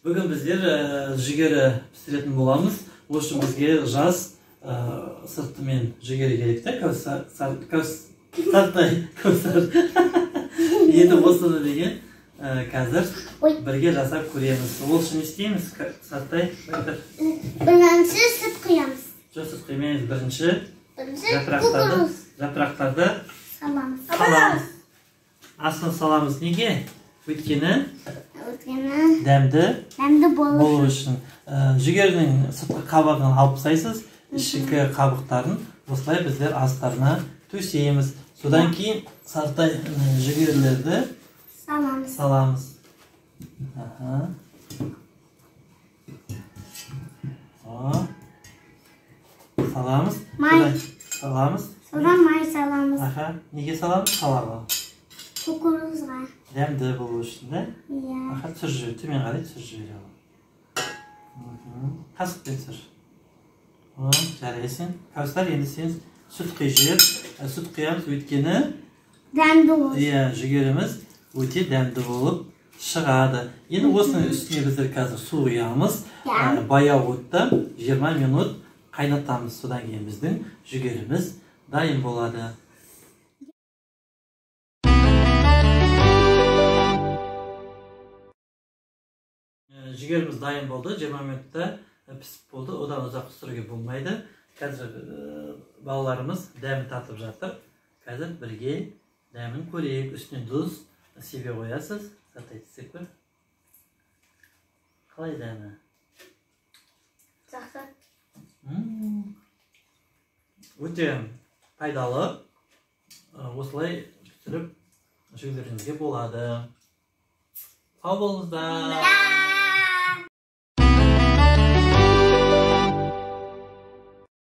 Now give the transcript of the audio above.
Бүгін біздер жүгері пісіретін боламыз. Ол үшін бізге жас сыртымен жүгері керек те, сартай, кәусар. Енді осыны деген қазір бірге жасап көреміз. Ол үшін не істейміз, Сартай? Бірінші сүт құямыз. Жоқ, сүт құймаймыз. Бірінші жапырақтарды саламыз. Астын саламыз. Неге? Өйткені дәмді болу үшін. Жүгерінің сыртқы қабығын алып тастайсыз, ішкі қабықтарын осылай біздер астарына төсейміз. Содан кейін сартай жүгерілерді саламыз. Саламыз. Май. Саламыз. Содан май саламыз. Неге саламыз? Саламыз. Кукурузға. Дәмді болу үшін, да? Иә. Аха, түсір жібер, төмен қарай түсір жібере ал. Қасықпен түсір. Жарайсың. Кәусар, енді сен сүт құй жібер. Сүт құямыз, өйткені дәмді болсын. Иә, жүгеріміз өте дәмді болып шығады. Енді осының үстіне біздер қазір су құямыз. Баяу отта 20 минут қайнатамыз. Содан кейін біздің жүгеріміз дайын болады. Жүгеріміз дайын болды, 20 минутта пісіп болды. Одан ұзақ пісіруге болмайды. Қазір балаларымыз дәмін татып жатыр. Қазір бірге дәмін көрейік. Үстіне тұз себе қоясыз. Сартай, тістеп көр. Қалай дәмі? Жақсы. Өте пайдалы. Осылай пісіріп жеулеріңізге болады. Сау болыңыздар.